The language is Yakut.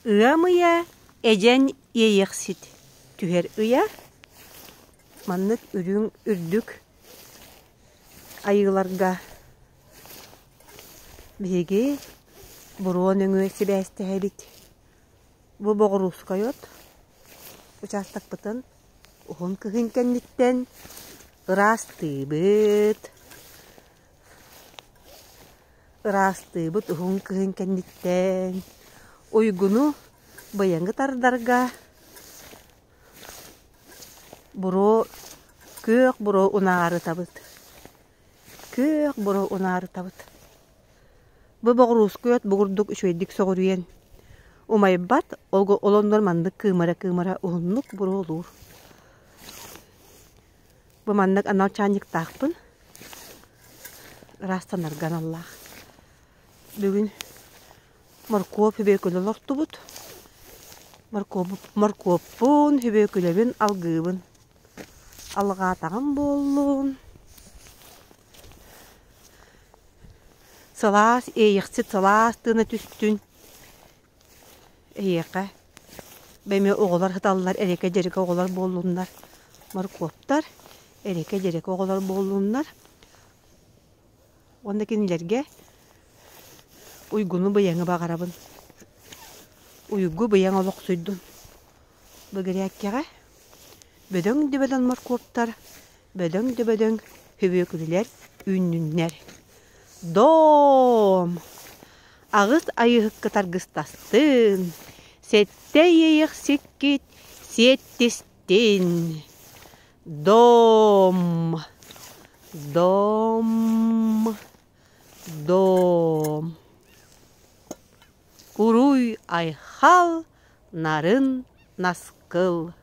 Ыам ыйа эдьэн иэйэхсит түһэр ыйа. Маннык үрүҥ үрдүк айыыларга биһиги буруо нөҥүө сибээстэһэбит. Бу боҕуруускай от учаастакпытын уһун кыһын кэнниттэн ыраастыыбыт. Ыраастыыбыт уһун кыһын кэнниттэн уйгуну быйаҥы тардарга буруо күөх буруо унаарытабыт. Күөх буруо унаарытабыт. Бу боҕуруускай от бу курдук үчүгэйдик сөҕүрүйэн умайбат, ол оннугар маннык кыымара-кыымара уһуннук буруолуур. Бу маннык анал чаанньыктаахпын, ыраастанарга аналлаах. Бүгүн моркуоп сүбүөкүлэ олортубут. Моркуоппун, сүбүөкүлэбин алгыыбын. Алҕаатаҕым буоллун. Сылаас иэйэхсит сылаас тыына түстүн. Эһиэхэ эмиэ оҕолор сыталлар эрэкэ-дьэрэкэ оҕолор буоллуннар, моркуоптар эрэкэ-дьэрэкэ оҕолор буоллуннар уонна кинилэргэ уйгуну-быйаҥы баҕарабын. Уйгу-быйаҥ олохсуйдун. Бу грээккэҕэ бөдөҥ да бөдөҥ моркуоптар, бөдөҥ да бөдөҥ сүбүөкүлүлэр үүннүннэр. Дом! Аҕыс айыһыкка таргыстастын, сэттэ иэйэхсиккит сиэттистин. Дом! Дом! Дом! Уруй-айхал, нарын наскыл.